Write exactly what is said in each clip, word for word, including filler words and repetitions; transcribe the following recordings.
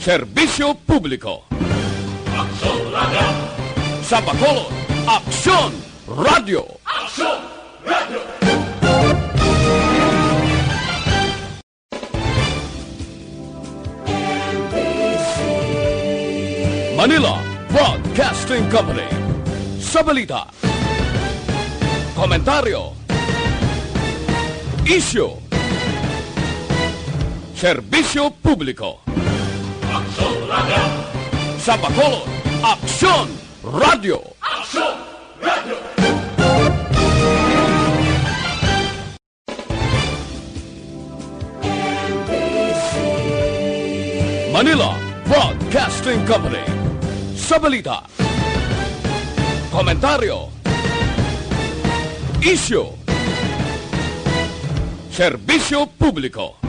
Serbisyo publiko. Aksyon Radyo. Sa Bacolod, Aksyon Radyo. Aksyon Radyo. Manila Broadcasting Company. Sa balita, komentaryo, isyu, serbisyo publiko. Aksyon Radyo. Sa Bacolod, Aksyon Radyo. Aksyon Radyo. Manila Broadcasting Company. Sa balita, komentaryo, isyu, serbisyo publiko.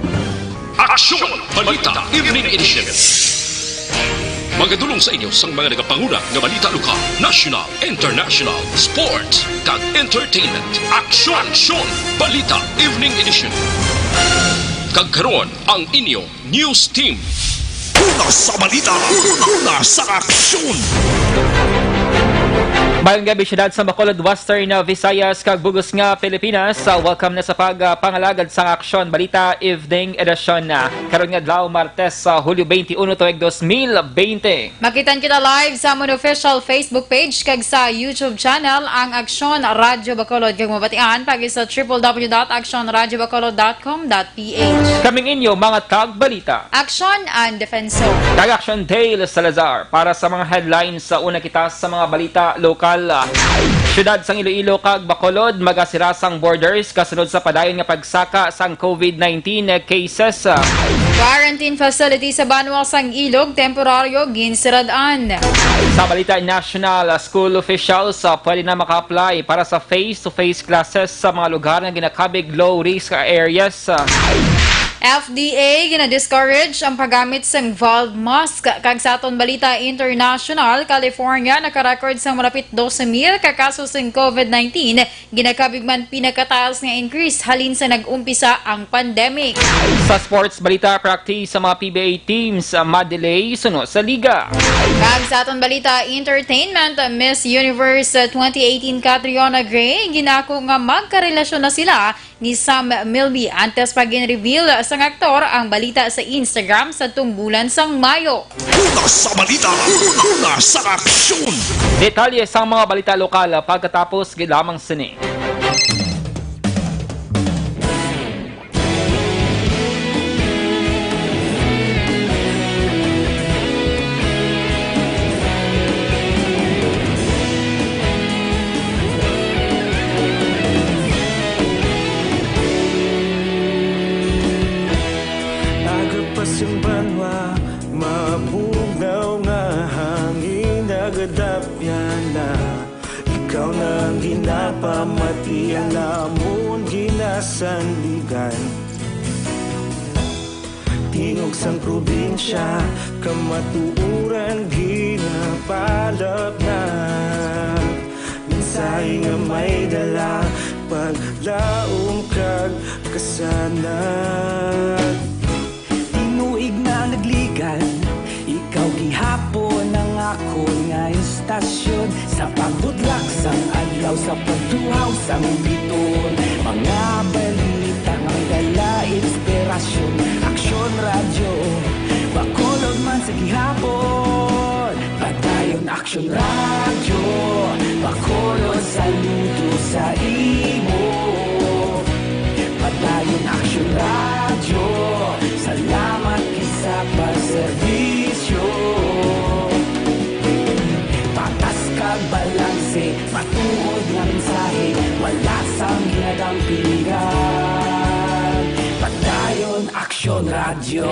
Aksyon Balita Evening Edition. Magadulong sa inyo sang mga nagapanguna nga balita lokal, national, international, sports, kag entertainment. Aksyon, Aksyon Balita Evening Edition. Kag karon ang inyo news team. Una sa balita, una sa aksyon. Mayong gabi, siyudad sa Bacolod, Western, uh, Visayas, kag bug-os nga Pilipinas. Uh, welcome na sa pag, uh, pangalagad sa Aksyon Balita Evening Edition, uh, karon nga adlaw, Martes, sa Hulyo twenty-one, tuig dos mil bente. Makitan kita live sa amon official Facebook page kag sa YouTube channel, ang Aksyon Radyo Bacolod, kag mabatian pagi sa triple W dot aksyon radyo bacolod dot com dot P H. Kaming inyo mga tagbalita. Aksyon and Defensor. Kag Aksyon Dale Salazar para sa mga headlines. Sa una kita sa mga balita lokal. Siyudad sang Iloilo kag Bacolod magasira sang borders kasunod sa padayon nga pagsaka sang COVID nineteen cases. Quarantine facility sa banwa sang Ilog temporaryo ginsirad-an. Sa balita national, school officials, ah, pwede na maka-apply para sa face-to-face classes sa mga lugar nga ginakabig low-risk areas. F D A gina-discourage ang paggamit sang valve mask. Kag sa aton balita international, California naka-record sang malapit dose mil ka kaso sang COVID nineteen, ginakabig man pinakataas nga increase halin sa nag-umpisa ang pandemic. Sa sports balita, practice sa mga P B A teams, ah, ma-delay suno sa liga. Kag sa aton balita entertainment, Miss Universe twenty eighteen Catriona Gray ginako nga magkarelasyon na sila ni Sam Milby antes pa gin-reveal sang aktor ang balita sa Instagram sa tungbulan sang Mayo. Una sa balita, una, una sa aksyon. Detalye sang mga balita lokal pagkatapos gid lamang sini. Aga pa sing banwa, mabugnaw nga hangin nagadapyan na. Ikaw na ang ginapamati, ang amon ginasandigan. Tingog sang probinsya, kamatuoran ginapalapnag. Mensahe nga may dala, paglaom kag kasanag. Tinuig na nagligan, ikaw gihapon ang akon nga istasyon. Sa pagbudlak sang adlaw, sa pagtuhaw sang biton, mga balita nga may dala inspirasyon. Aksyon Radyo Bacolod man sa gihapon. Padayon Aksyon Radyo Bacolod, saludo sa imo. Padayon Aksyon Radyo, salamat gid sa pagserbisyo. Patas kag balanse, matuod nga mensahe, wala sang ginadampigan. Padayon Aksyon Radyo.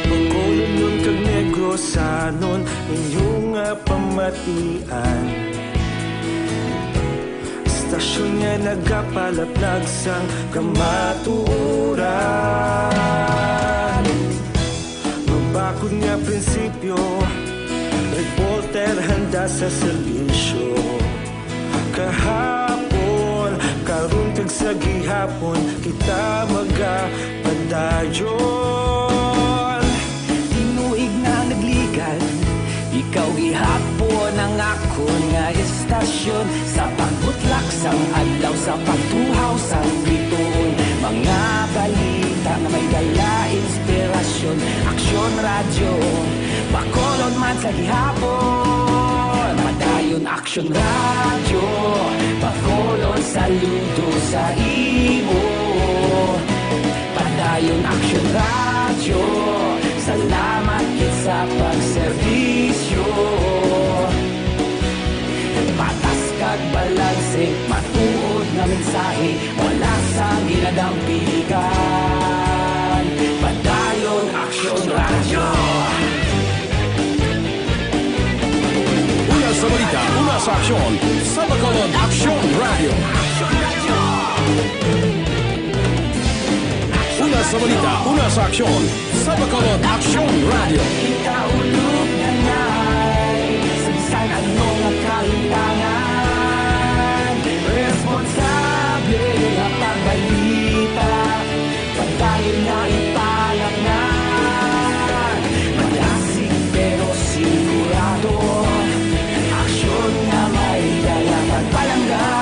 Bacolodnon kag Negrosanon, inyo nga pamatian. Istasyon nga nagapalapnag sang kamatuoran. Mabakod nga prinsipyo, reporter handa sa serbisyo. Kahapon, Sa gihapon kita magapadayon. Tinuig na nagligad, ikaw gihapon ang akon nga istasyon. Sa pagbutlak sang adlaw, sa pagtuhaw sang bituon, mga balita nga may dala inspirasyon. Aksyon Radyo, Bacolod man sa gihapon. Padayon Aksyon Radyo, Bacolod, saludo sa imo. Padayon Aksyon Radyo, salamat gid sa pagserbisyo. Patas kag balanse, matuod nga mensahe, wala sang ginadampigan. Padayon Aksyon Radyo. Una sa balita, una sa aksyon, sa Bacolod Aksyon Radyo. Una sa balita, una sa aksyon, sa Bacolod Aksyon Radyo. Ikaulog na nay, sa bisan ano nga kahitangan, responsable nga pagbalita. Padayon na ipalaknag, madasig pero sigurado, aksyon nga may dala pagpalangga.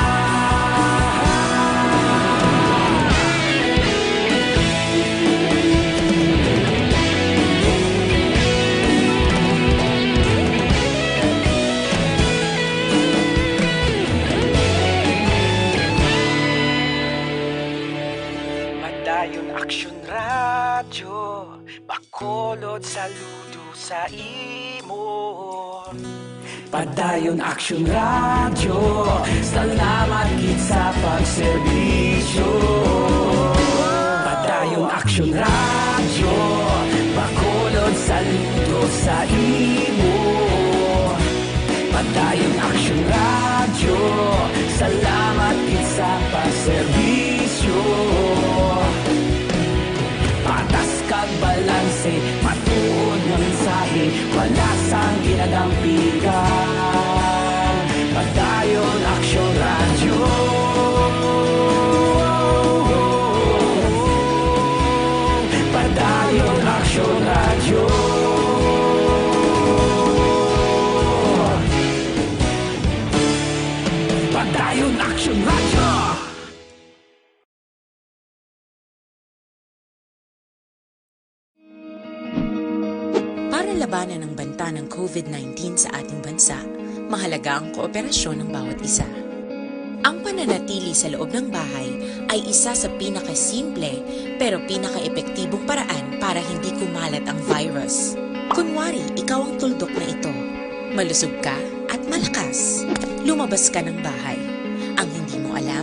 Padayon Aksyon Radyo, Bacolod, saludo sa imo. Padayon Aksyon Radyo, salamat gid sa pagserbisyo. Padayon Aksyon Radyo, Bacolod, saludo sa imo. Padayon Aksyon Radyo, salamat gid sa pagserbisyo. Patas kag balanse, matuod nga mensahe, wala sang ginadampigan. Padayon Aksyon Radyo. Padayon Aksyon Radyo. Padayon Aksyon Radyo. Para labanan ang banta ng COVID nineteen sa ating bansa, mahalaga ang kooperasyon ng bawat isa. Ang pananatili sa loob ng bahay ay isa sa pinakasimple pero pinakaepektibong paraan para hindi kumalat ang virus. Kunwari, ikaw ang tuldok na ito. Malusog ka at malakas. Lumabas ka ng bahay. Ang hindi mo alam,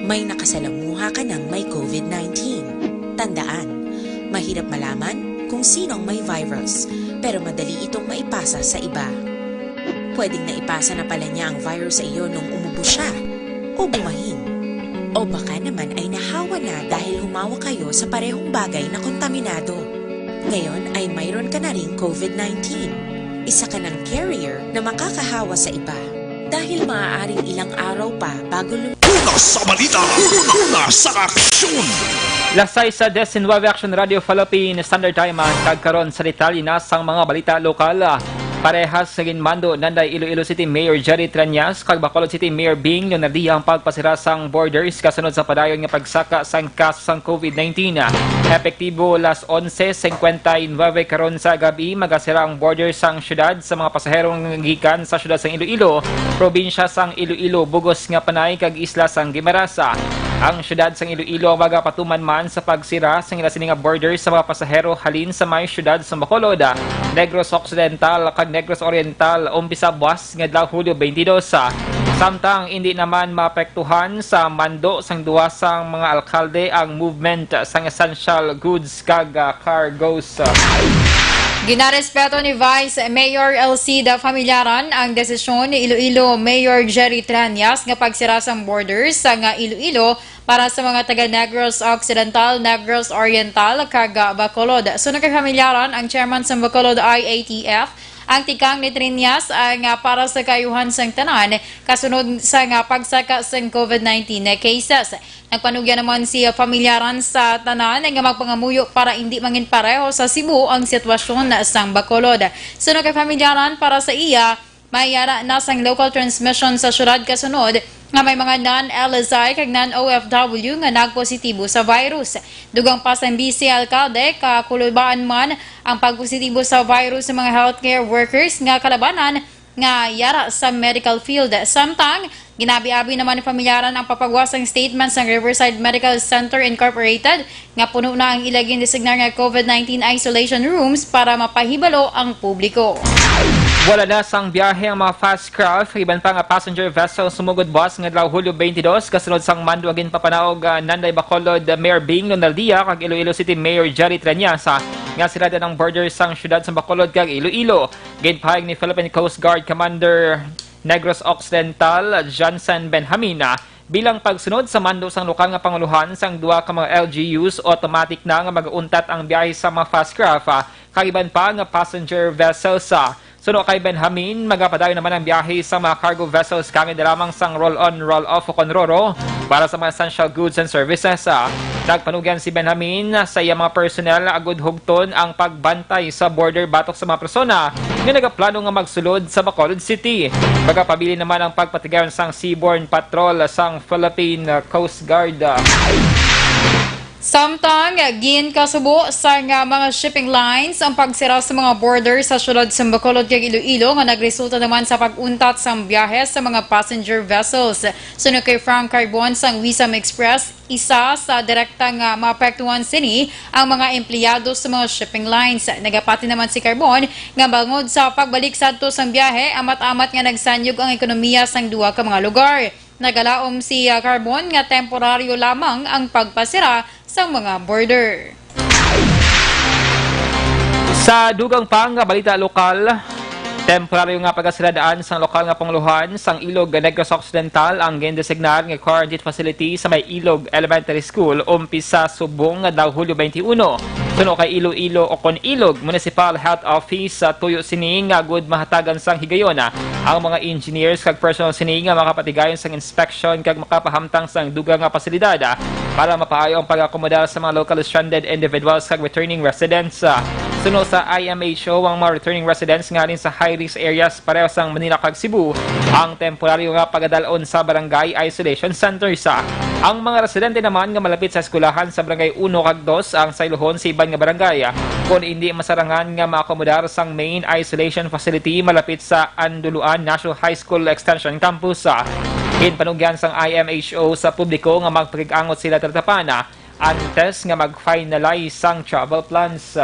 may nakasalamuha ka ng may COVID nineteen. Tandaan, mahirap malaman kung sino ang may virus, pero madali itong maipasa sa iba. Pwedeng naipasa na pala niya ang virus sa iyo nung umubo siya o bumahin. O baka naman ay nahawa na dahil humawa kayo sa parehong bagay na kontaminado. Ngayon ay mayroon ka na ring COVID nineteen. Isa ka ng carrier na makakahawa sa iba. Dahil maaaring ilang araw pa bago lum- Una sa balita, una, una sa aksyon. Las sais sa diecinueve, Action Radio Philippine Standard Time, ang kag karon sa detalye na sang mga balita lokal. Parehas nga ginmando nanday Iloilo City Mayor Jerry Treñas kag Bacolod City Mayor Bing Leonardia ang pagpasira sang borders kasunod sa padayon nga pagsaka sang kaso sang COVID nineteen. Epektibo las onse cincuenta y nueve karon sa gab-i, magasira ang border sang syudad sa mga pasahero nga gikan sa syudad sang Iloilo, probinsya sang Iloilo, Bugos nga Panay, kag isla sang Guimaras. Ang syudad sang Iloilo ang magapatuman man sa pagsira sang ila sini nga border sa mga pasahero halin sa may syudad sang Bacolod, Negros Occidental, kag Negros Oriental, umpisa buwas nga adlaw, Hulyo twenty-two. Samtang indi naman maapektuhan sa mando sang duha sang mga alkalde ang movement sang essential goods kag, ah, cargos. Ginarespeto ni Vice Mayor Elcida Familiaran ang desisyon ni Iloilo Mayor Jerry Treñas nga pagsira sang borders sa nga Iloilo para sa mga taga Negros Occidental, Negros Oriental, kag, ah, Bacolod. Suno kay Familiaran, ang chairman sang Bacolod I A T F, Ang tikang ni Triñas ang, ah, para sa kaayuhan sang tanan kasunod sa nga pagsaka sang COVID nineteen na cases. Nagpanugyan naman si, ah, pamilyaran sa tanan nga magpangamuyo para indi mangin pareho sa Cebu ang sitwasyon sang Bacolod. Suno kay pamilyaran, para sa iya, mayara na sang local transmission sa syudad kasunod nga may mga non-L S I kag non-O F W nga nagpositibo sa virus. Dugang pa sang vice alkalde, kakulubaan man ang pagpositibo sa virus sa mga healthcare workers nga kalabanan nga yara sa medical field. Samtang, ginabi-abi naman ni pamilyaran ang papagwa sang statement sang Riverside Medical Center Incorporated nga puno na ang ila gindesignar nga COVID nineteen isolation rooms para mapahibalo ang publiko. Wala na sang biyahe ang mga fast craft, iban pa nga passenger vessel sumugod buwas nga adlaw, Hulyo twenty-two, kasunod sang mando nga ginpapanaog, ah, Nanday Bacolod Mayor Bing Lunaldia kag Iloilo City Mayor Jerry Treñasa nga sirada ang border sang siyudad sa Bacolod kag Iloilo. Ginpahayag ni Philippine Coast Guard Commander Negros Occidental, Johnson Benjamin, ah, bilang pagsunod sa mando sang lokal nga pangulohan sang duha ka mga L G Us, automatic na nga mag-untat ang biyahe sa mga fast craft, ah, kag iban pa nga passenger vessels, ah. Suno kay Benjamin, magapadayon naman ang biyahe sa mga cargo vessels kang indi lamang sang roll-on, roll-off o kon ro-ro para sa mga essential goods and services, ah. Nagpanugyan si Benjamin sa iya mga personnel agud hugton ang pagbantay sa border batok sa mga persona nga nagaplano nga magsulod sa Bacolod City. Magapabilin naman ang pagpatigayon sang seaborne patrol sang Philippine Coast Guard. Samtang ginkasubo sang mga shipping lines ang pagsira sa mga border sa siyudad sa Bacolod kag Iloilo, nga nagresulta naman sa pag-untat sang biyahe sa mga passenger vessels. Suno kay Frank Carbon sang Wisam Express, isa sa direkta nga maapektuhan sini ang mga empleyado sa mga shipping lines. Nagapati naman si Carbon nga bangod sa pagbalik sadto sang biyahe, amat-amat nga nagsanyog ang ekonomiya sang duha ka mga lugar. Nagalaom si, ah, Carbon nga temporaryo lamang ang pagpasira sang mga border. Sa dugang pa nga balita lokal, temporaryo nga pagasiradaan sang lokal nga pangulohan sang Ilog Negros Occidental ang gindesignar nga quarantine facility sa may Ilog Elementary School, umpisa subong nga adlaw, Hulyo twenty-one. Suno kay Iloilo o kon Ilog Municipal Health Office, sa tuyo sini nga gud mahatagan sang higayon ang mga engineers kag personnel sini nga makapatigayon sang inspection kag makapahamtang sang dugang nga pasilidad, ah, para mapaayo ang pag-akomodar sa mga local stranded individuals kag returning residents. Ah, suno sa I M H O, ang mga returning residents nga halin sa high-risk areas pareho sang Manila kag Cebu ang temporaryo nga pagadal-on sa barangay isolation centers. Ah, ang mga residente naman nga malapit sa eskwelahan sa Barangay Uno kag Dos ang sayluhon sa iban nga barangay, ah, kon indi masarangan nga maakomodar sang main isolation facility malapit sa Anduluan National High School Extension Campus. Ginpanugyan sang I M H O sa publiko nga magpakig-angot sila tratapana antes nga mag-finalize sang travel plans.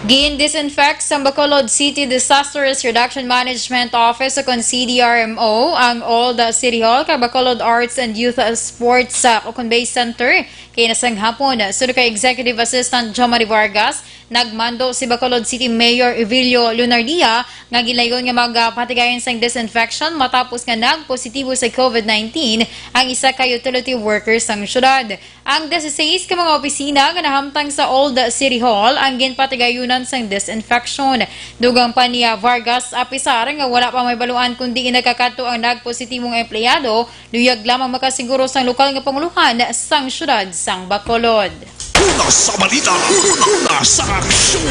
Gin-disinfect sa Bacolod City Disaster Risk Reduction Management Office o kon C D R M O ang Old City Hall kag Bacolod Arts and Youth Sports, uh, o kon Bay Center kay nasanghapon. Suno kay Executive Assistant Jomari Vargas, nagmando si Bacolod City Mayor Evilio Lunardia nga gilayon nga magpatigayon sang disinfection matapos nga nagpositibo sa COVID nineteen ang isa ka utility worker sang syudad. Ang disiseis ka mga opisina nga nahamtang sa Old City Hall ang ginpatigayunan sang disinfection. Dugang pa niya Vargas, apisar nga wala pa mahibaluan kon diin nagakadto ang nagpositibong empleyado, luyag lamang makasiguro sang lokal nga pangulohan sang syudad sang Bacolod. Una sa balita, una, una sa aksyon.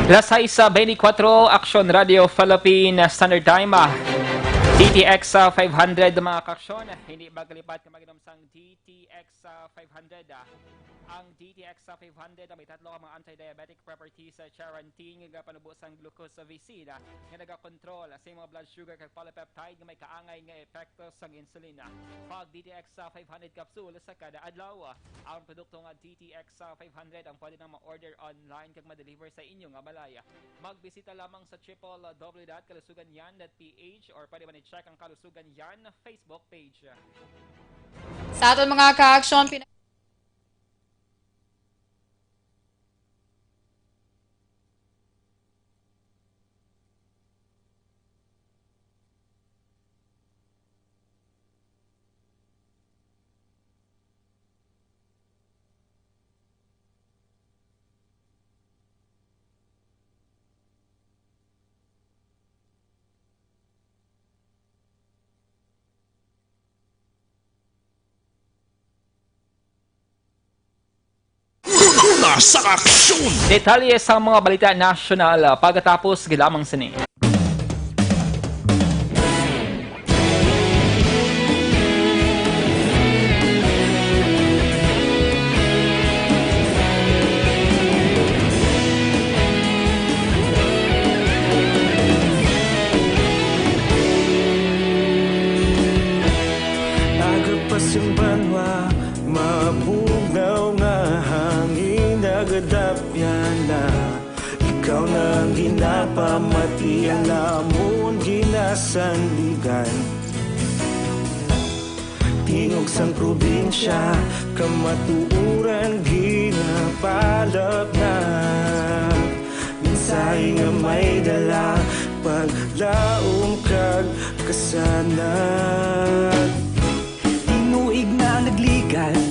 Las sais sa twenty-four, Aksyon Radio Philippine Standard Time, ah. D T X, ah, five hundred, mga kaaksyon. Hindi magkalipat nga mag-inom sang D T X, ah, five hundred, ah. Ang D T X, ah, five hundred ang may tatlo ka mga anti-diabetic properties, ah, charantin nga nagapanubo sang glucosylcerin, ah, nga nagakontrol, ah, sa mga blood sugar kag polypeptide nga may kaangay nga epekto sang insulin, ah. Pag D T X, ah, five hundred capsule sa kada adlaw, ah. Ang produkto nga D T X, ah, five hundred ang pwede nang ma-order online kag ma-deliver sa inyo nga balay, ah. Magbisita lamang sa triple W dot kalusugan yan dot P H or pwede man i-check ang Kalusugan Yan Facebook page. Sa aton mga kaaksyon, pina- Sa aksyon! Detalye sa mga balita nasyonal, ah, pagkatapos gid lamang sini. Agapas ang banwa, mabugnaw nga hangin, nagadapyan na. Ikaw na ang ginapamati, ang amon ginasandigan. Tingog sang probinsya, kamatuoran ginapalapnag. Mensahe nga may dala, paglaom kag kasanag. Tinuig na nagligan,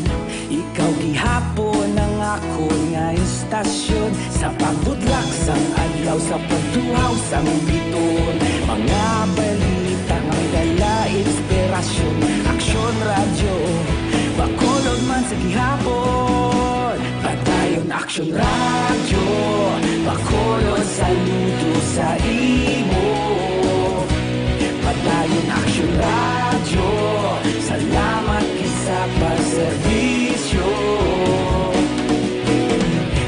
ikaw gihapon ang akon nga istasyon. Sa pagbutlak sang adlaw, sa pagtuhaw sang biton, mga balita nga may dala inspirasyon. Aksyon Radyo, Bacolod man sa gihapon. Padayon Aksyon Radyo, Bacolod, saludo sa imo. Padayon Aksyon Radyo, salamat gid sa pagserbisyo.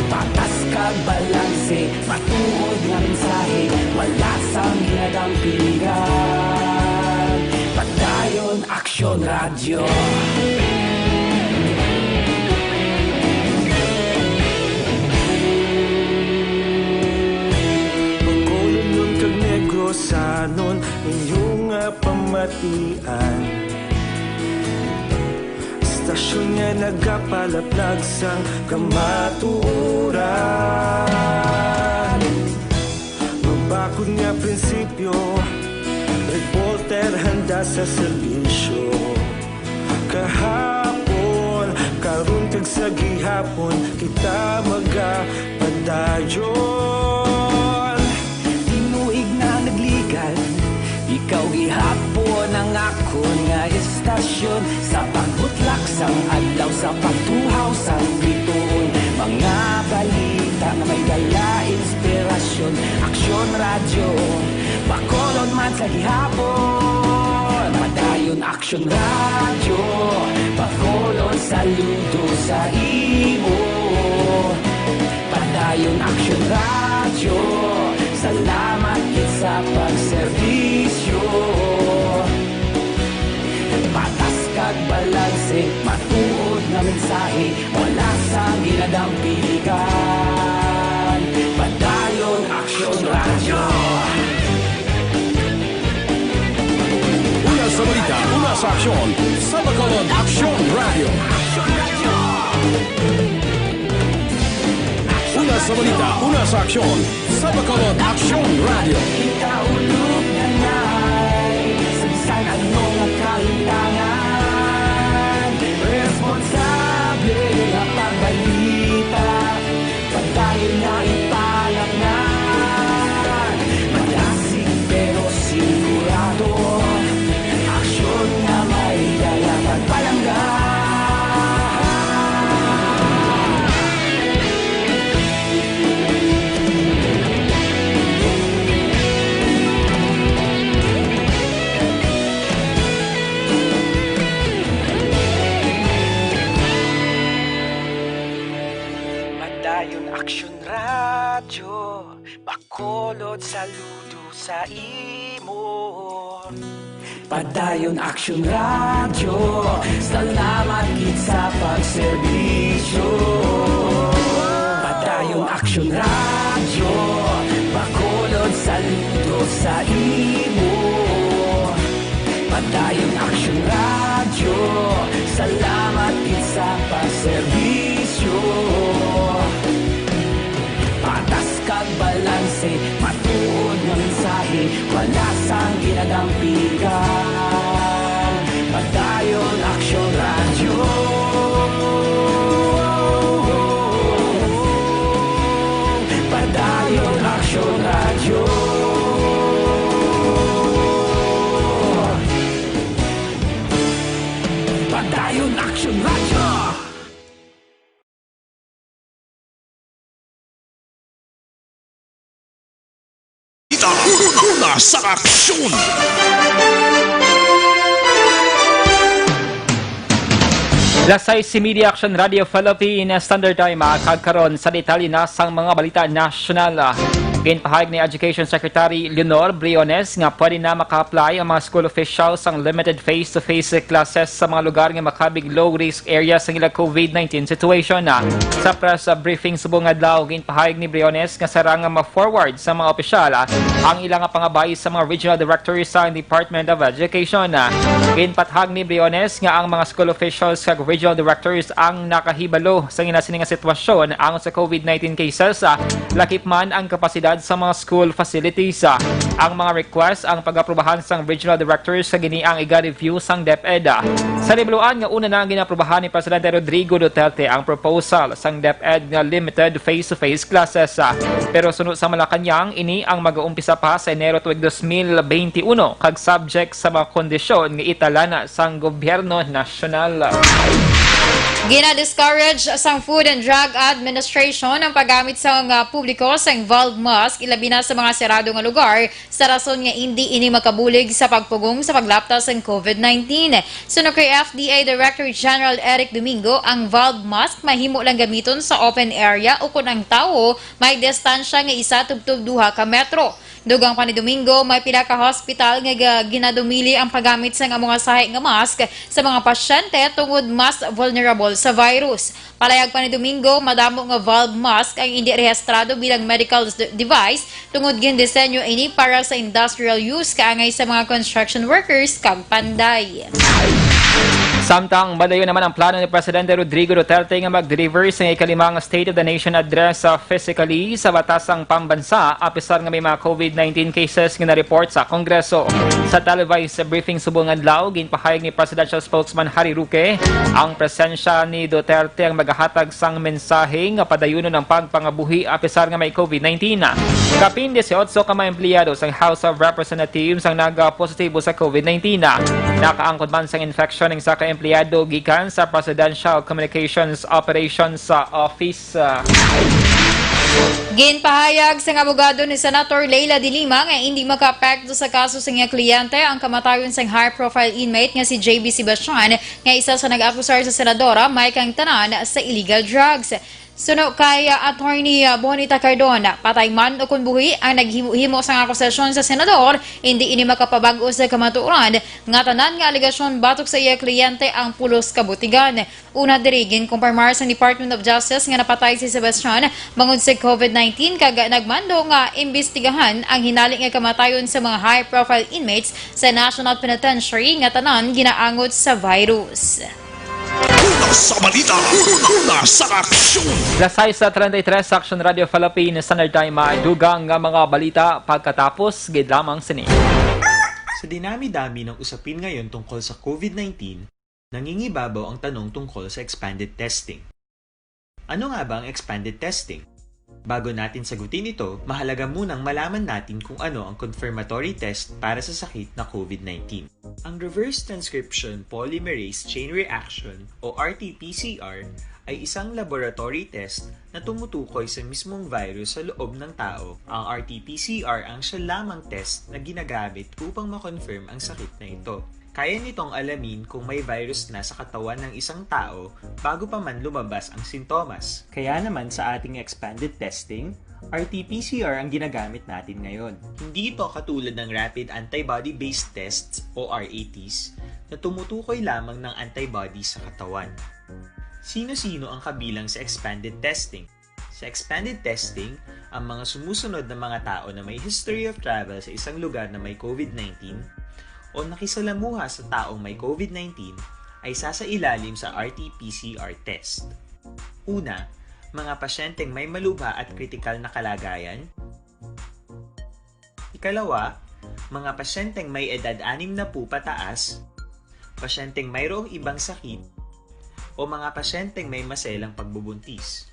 Patas kag balanse, matuod nga mensahe, wala sang ginadampigan. Padayon Aksyon Radyo. Bacolod kag Negrosanon, inyo nga pamatian. Istasyon nga nagapalaplag sang kamatuoran. Mabakod nga prinsipyo, reporter handa sa serbisyo. Kahapon, karon kag sa gihapon, kita magapadayon. Tinuig na nagligan, ikaw gihapon ang akon nga istasyon. Sa pagbutlak sang adlaw, sa pagtuhaw sang bituon, mga balita nga may dala inspirasyon. Aksyon Radyo, Bacolod man sa gihapon. Padayon Aksyon Radyo, Bacolod, saludo sa imo. Padayon Aksyon Radyo, salamat gid sa pagserbisyo. Patas kag balanse, matuod nga mensahe, wala sang ginadampigan. Padayon Aksyon Radyo. Una sa balita, una sa aksyon, sa Bacolod Aksyon Radyo. Una sa balita, una sa aksyon, sa Bacolod Aksyon Radyo. Kita ulog na nay, sa bisan ano nga kahitangan, responsable nga pagbalita. Padayon nga ipalapngan, madasig pero sigurado. Aksyon nga may dala pagpalangga. Padayon Aksyon Radyo, Bacolod, saludo sa imo. Padayon Aksyon Radyo, salamat gid sa pagserbisyo. Padayon Aksyon Radyo, Bacolod, saludo sa imo. Padayon Aksyon Radyo, salamat gid sa pagserbisyo. Patas kag balanse, matuod nga mensahe, wala sang ginadampigan. Padayon Aksyon Radyo. Padayon Aksyon Radyo. Padayon Aksyon Radyo. Sa aksyon! Lasay si Media Action Radio Philippine Standard Time, ah, kag karon sa detalye na sang mga balita nasyonal. Ah, ginpahayag ni Education Secretary Leonor Briones nga pwede na maka-apply ang mga school officials sang limited face-to-face classes sa mga lugar nga makabig low-risk area sang ila COVID nineteen situation. Ah, sa press, ah, briefing subong adlaw, ginpahayag ni Briones nga sarang nga ma-forward sa mga opisyal, ah, ang ila nga pangabay sa mga regional directors sa Department of Education. Ah, ginpahayag ni Briones nga ang mga school officials kag regional directors ang nakahibalo sa ginasiling nga sitwasyon angot sa COVID nineteen cases, ah, lakip man ang kapasidad sa mga school facilities. Ah, ang mga request ang pag-aprubahan sang regional directors sa gini ang iga-review sang DepEd. Ah, sa libuluan nga una na ginaprubahan ni Presidente Rodrigo Duterte ang proposal sang DepEd nga limited face-to-face classes. Ah, pero suno sa Malacañang, ini ang mag-uumpisa pa sa Enero tuig dos mil benti uno kag subject sa mga kondisyon nga italana sang gobyerno nasyonal. Gina-discourage sang Food and Drug Administration ang paggamit sang, ah, publiko sang valve mask, ilabi na sa mga sarado nga lugar, sa rason nga indi ini makabulig sa pagpugong sa paglapta sang COVID nineteen. Suno kay F D A Director General Eric Domingo, ang valve mask mahimo lang gamiton sa open area ukon ang tawo may distansya nga isa tubtob duha ka metro. Dugang pa ni Domingo, may pila ka hospital nga ga-, ginadumili ang paggamit sang amo nga sahi nga mask sa mga pasyente tungod mas vulnerable sa virus. Palayag pa ni Domingo, madamo nga valve mask ang indi rehistrado bilang medical s-, device tungod gindisenyo ini para sa industrial use kaangay sa mga construction workers kag panday. Samtang madayon naman ang plano ni Presidente Rodrigo Duterte nga mag-deliver sa ikalimang State of the Nation Address, ah, physically sa batasang pambansa, apisar nga may mga COVID nineteen cases nga na-report sa Kongreso. Sa televised briefing subong adlaw, ginpahayag ni Presidential Spokesman Harry Roque, ang presensya ni Duterte ang magahatag sang mensahe nga padayunon ang pagpangabuhi apisar nga may COVID nineteen. Kapin dieciocho ka mga empleyado sang House of Representatives ang nagapositibo sa COVID nineteen. Nakaangkon man sang infection ang isa ka empleyado gikan sa Presidential Communications Operations, ah, Office. Ginpahayag sang abogado ni Senator Leila de Lima nga indi makaapekto sa kaso sa iya kliyente ang kamatayon sang high-profile inmate nga si J B Sebastian, nga isa sa nag-akusar sa senadora Mike Cangtanan sa illegal drugs. Suno kay, ah, Attorney, ah, Bonita Cardona, patay man o kon buhi ang naghimo-himo sang akusasyon sa senador, indi ini makapabag-o sa kamatuoran nga tanan nga alegasyon batok sa iya kliyente ang pulos kabutigan. Una diri, ginkumpirmar sang Department of Justice nga napatay si Sebastian bangod sa COVID nineteen, kag nagmando nga imbestigahan ang hinali nga kamatayon sa mga high-profile inmates sa National Penitentiary nga tanan ginaangot sa virus. Una sa balita, una sa aksyon. Alas sais treinta y tres, Action Radio Philippines Standard Time, may dugang nga mga balita pagkatapos gid lamang sini. Sa dinami-dami ng usapin ngayon tungkol sa COVID nineteen, nangingibabaw ang tanong tungkol sa expanded testing. Ano nga ba ang expanded testing? Bago natin sagutin ito, mahalaga munang malaman natin kung ano ang confirmatory test para sa sakit na COVID nineteen. Ang reverse transcription polymerase chain reaction o R T P C R ay isang laboratory test na tumutukoy sa mismong virus sa loob ng tao. Ang R T P C R ang siya lamang test na ginagamit upang ma-confirm ang sakit na ito. Kaya nitong alamin kung may virus na sa katawan ng isang tao bago pa man lumabas ang sintomas. Kaya naman sa ating expanded testing, R T P C R ang ginagamit natin ngayon. Hindi ito katulad ng rapid antibody-based tests o R A Ts na tumutukoy lamang ng antibody sa katawan. Sino-sino ang kabilang sa expanded testing? Sa expanded testing, ang mga sumusunod na mga tao na may history of travel sa isang lugar na may COVID nineteen o nakisalamuha sa taong may COVID nineteen ay sasailalim sa R T P C R test. Una, mga pasyenteng may malubha at kritikal na kalagayan. Ikalawa, mga pasyenteng may edad anim na pupataas, pasyenteng mayroong ibang sakit, o mga pasyenteng may maselang pagbubuntis.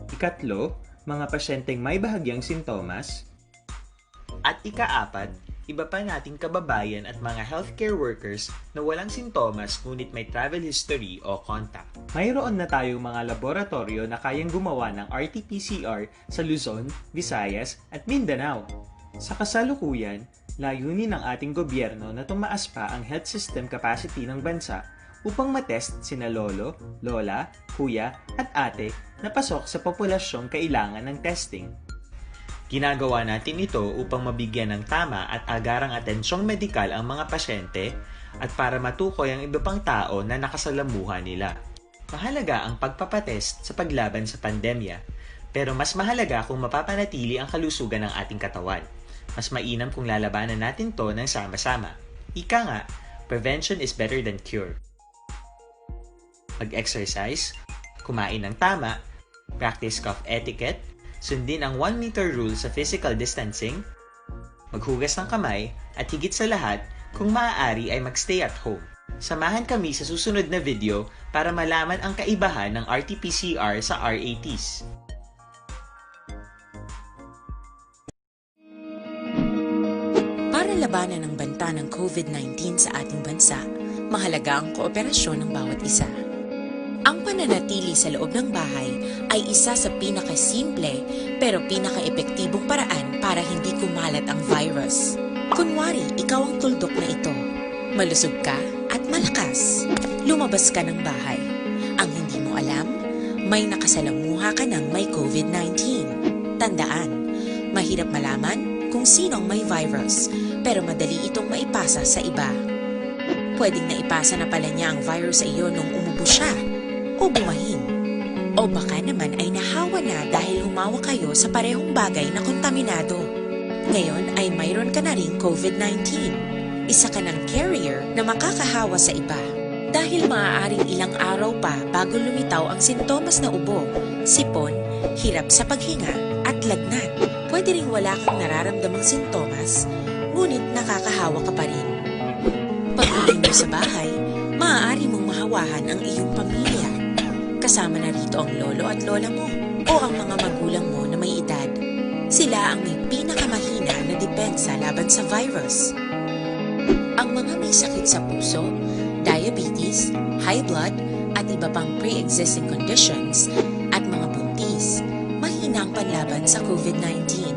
Ikatlo, mga pasyenteng may bahagyang sintomas. At ikaapat, iba pa nating kababayan at mga healthcare workers na walang sintomas ngunit may travel history o contact. Mayroon na tayong mga laboratoryo na kayang gumawa ng R T P C R sa Luzon, Visayas, at Mindanao. Sa kasalukuyan, layunin ng ating gobyerno na tumaas pa ang health system capacity ng bansa upang matest sina lolo, lola, kuya, at ate na pasok sa populasyong kailangan ng testing. Ginagawa natin ito upang mabigyan ng tama at agarang atensyong medikal ang mga pasyente at para matukoy ang iba pang tao na nakasalamuha nila. Mahalaga ang pagpapatest sa paglaban sa pandemya, pero mas mahalaga kung mapapanatili ang kalusugan ng ating katawan. Mas mainam kung lalabanan natin to ng sama-sama. Ika nga, prevention is better than cure. Mag-exercise, kumain ng tama, practice cough etiquette, sundin ang one meter rule sa physical distancing, maghugas ng kamay, at higit sa lahat, kung maaari ay mag-stay at home. Samahan kami sa susunod na video para malaman ang kaibahan ng R T P C R sa R A Ts. Para labanan ang banta ng COVID nineteen sa ating bansa, mahalaga ang kooperasyon ng bawat isa. Ang pananatili sa loob ng bahay ay isa sa pinakasimple pero pinakaepektibong paraan para hindi kumalat ang virus. Kunwari, ikaw ang tuldok na ito. Malusog ka at malakas. Lumabas ka ng bahay. Ang hindi mo alam, may nakasalamuha ka ng may COVID nineteen. Tandaan, mahirap malaman kung sino ang may virus, pero madali itong maipasa sa iba. Pwedeng naipasa na pala niya ang virus sa iyo nung umubo siya, o bumahin. O baka naman ay nahawa na dahil humawak kayo sa parehong bagay na kontaminado. Ngayon ay mayroon ka na ring COVID nineteen. Isa ka ng carrier na makakahawa sa iba. Dahil maaaring ilang araw pa bago lumitaw ang sintomas na ubo, sipon, hirap sa paghinga, at lagnat. Pwede ring wala kang nararamdamang sintomas, ngunit nakakahawa ka pa rin. Pag-uwi mo sa bahay, maaari mong mahawahan ang iyong pamilya. Kasama na rito ang lolo at lola mo o ang mga magulang mo na may edad. Sila ang may pinakamahina na depensa laban sa virus. Ang mga may sakit sa puso, diabetes, high blood, at iba pang pre-existing conditions, at mga buntis, mahina ang panlaban sa COVID nineteen.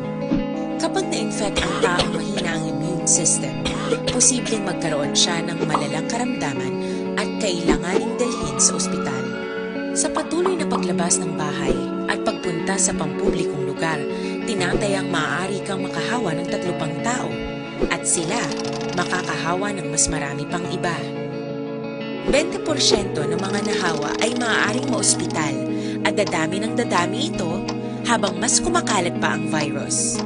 Kapag na-infect ang taong mahina ang immune system, posibleng magkaroon siya ng malalang karamdaman at kailanganing dalhin sa ospital. Sa patuloy na paglabas ng bahay at pagpunta sa pampublikong lugar, tinatayang maaari kang makahawa ng tatlo pang tao at sila makakahawa ng mas marami pang iba. Bente porsyento ng mga nahawa ay maaaring maospital at dadami ng dadami ito habang mas kumakalat pa ang virus.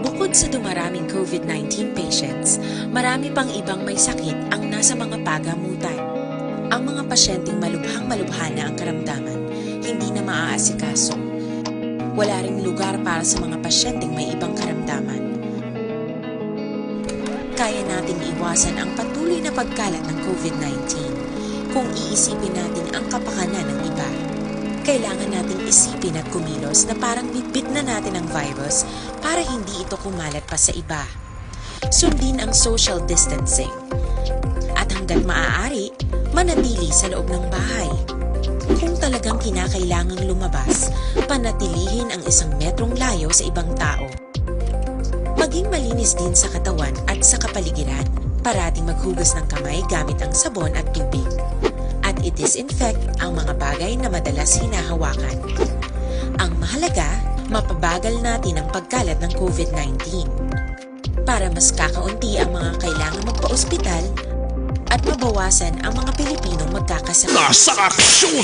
Bukod sa dumaraming COVID nineteen patients, marami pang ibang may sakit ang nasa mga pagamutan. Ang mga pasyenteng malubhang-malubha na ang karamdaman, hindi na maaasikaso. Wala ring lugar para sa mga pasyenteng may ibang karamdaman. Kaya nating iwasan ang patuloy na pagkalat ng COVID nineteen kung iisipin natin ang kapakanan ng iba. Kailangan nating isipin at kumilos na parang bitbit na natin ang virus para hindi ito kumalat pa sa iba. Sundin ang social distancing. At hanggat maaari, manatili sa loob ng bahay. Kung talagang kinakailangang lumabas, panatilihin ang isang metrong layo sa ibang tao. Maging malinis din sa katawan at sa kapaligiran. Parating maghugas ng kamay gamit ang sabon at tubig. At i-disinfect ang mga bagay na madalas hinahawakan. Ang mahalaga, mapabagal natin ang pagkalat ng COVID nineteen. Para mas kakaunti ang mga kailangan magpa-ospital at mabawasan ang mga Pilipinong magkakasakit. Nasa aksyon!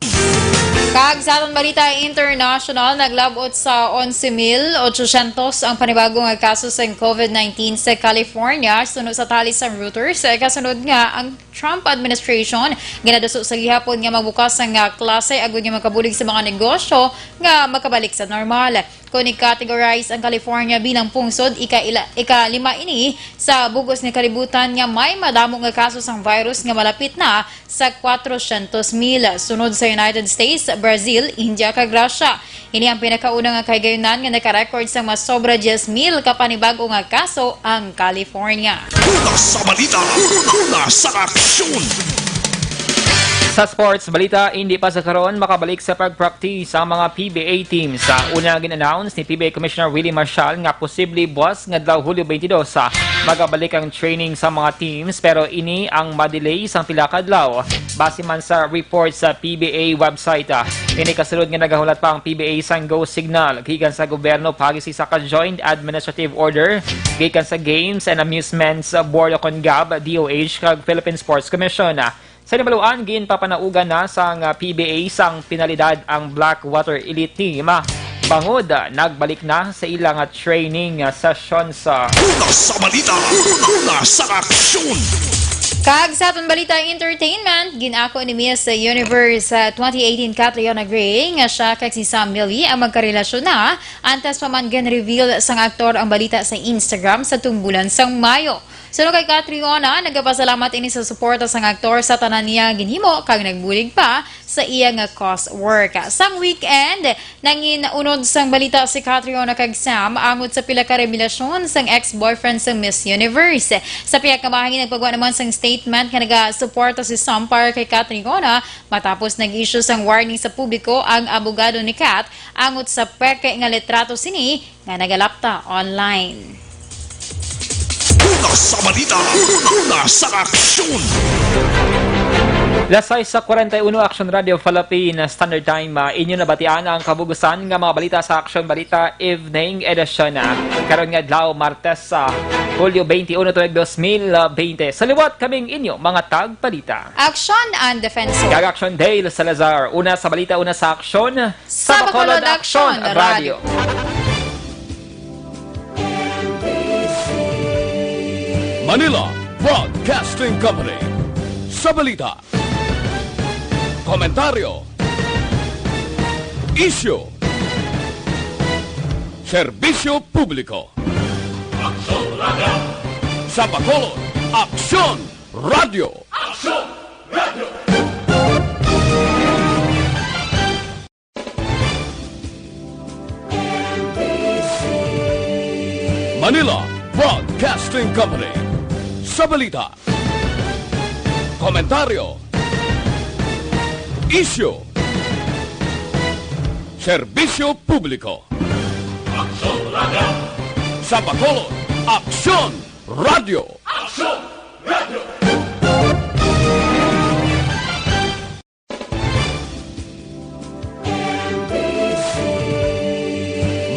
Kag sa aton balita international, naglab-ot sa onse mil ochocientos ang panibago nga kaso sang COVID nineteen sa California, suno sa tali sang Reuters. Kasunod nga ang Trump administration ginaduso sa gihapon nga magbukas ang, ah, klase agud nga makabulig sa mga negosyo nga makabalik sa normal. Kon i-categorize ang California bilang pungsod, ika ila-, ikalima ini sa bug-os nga kalibutan nga may madamo nga kaso sang virus nga malapit na sa kwatrocientos mil, sunod sa United States, Brazil, India, kag Russia. Ini ang pinakauna nga kahigayunan nga naka-record sang mas sobra diyes mil ka panibago nga kaso ang California. Una sa balita, una sa aksyon. Sa sports balita, hindi pa sa karon makabalik sa pag-practice ang mga P B A teams. Sa una, gin-announce ni P B A Commissioner Willie Marshall nga posible buwas nga adlaw, Hulyo twenty-two, sa magabalik ang training sa mga teams, pero ini ang ma-delay sang pila ka adlaw. Base man sa report sa P B A website, ah, ini kasulod nga nagahulat pa ang P B A sang go signal gikan sa gobyerno paagi sa isa ka joint administrative order gikan sa Games and Amusements Board o kon gab, D O H, kag Philippine Sports Commission. Sa nabaluan, ginpapanaugan na sang, ah, P B A sang penalidad ang Blackwater Elite Team, ah, bangod, ah, nagbalik na sa ila nga training, ah, session sa Una sa balita, una, una sa aksyon. Kag sa aton balita entertainment, gin-ako ni Miss Universe, ah, twenty eighteen Catriona Gray nga siya kag si Sam Millie ang magkarelasyon na, antes pa man gin-reveal sang aktor ang balita sa Instagram sa tungbulan sang Mayo. Suno kay Catriona, nagapasalamat ini sa suporta sang aktor sa tanan niya ginhimo kag nagbulig pa sa iya nga coursework. Sang weekend, nangin-unod sang balita si Catriona kag Sam angot sa pila ka revelasyon sang ex-boyfriend sa Miss Universe. Sa pihak nga bahin, nagpagwa naman sang statement nga nagasuporta si Sam para kay Catriona matapos nag-issue sang warning sa publiko ang abogado ni Cat angot sa peke nga litrato sini nga nagalapta online. Una sa balita, una sa aksyon. Las sais sa kwarenta y uno, Aksyon Radio Philippine Standard Time. Ah, inyo nabatian ang kabugusan nga mga balita sa Aksyon Balita Evening Edition, ah, karon nga adlaw, Martes, sa Hulyo twenty-uno, tuig dos mil bente. Sa liwat, kaming inyo mga tagbalita. Action and Defensor. Kag Action Dale Salazar. Una sa balita, una sa aksyon. Sa Bacolod Action Radio. Manila Broadcasting Company. Sa balita, komentaryo, isyu, serbisyo publiko. Aksyon Radio. Sa Bacolod, Aksyon Radio. Aksyon Radio. Manila Broadcasting Company. Sa balita, komentaryo, isyu, serbisyo publiko. Aksyon Radio. Sa Bacolod, Aksyon Radio. Aksyon Radio.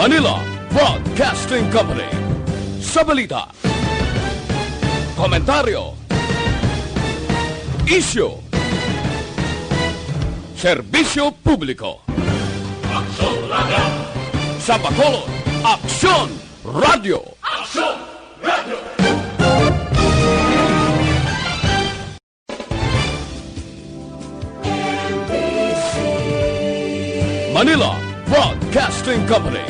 Manila Broadcasting Company. Sa balita, komentaryo, isyu, serbisyo publiko. Aksyon Radio. Sa Bacolod, Aksyon Radio. Aksyon Radio. Manila Broadcasting Company.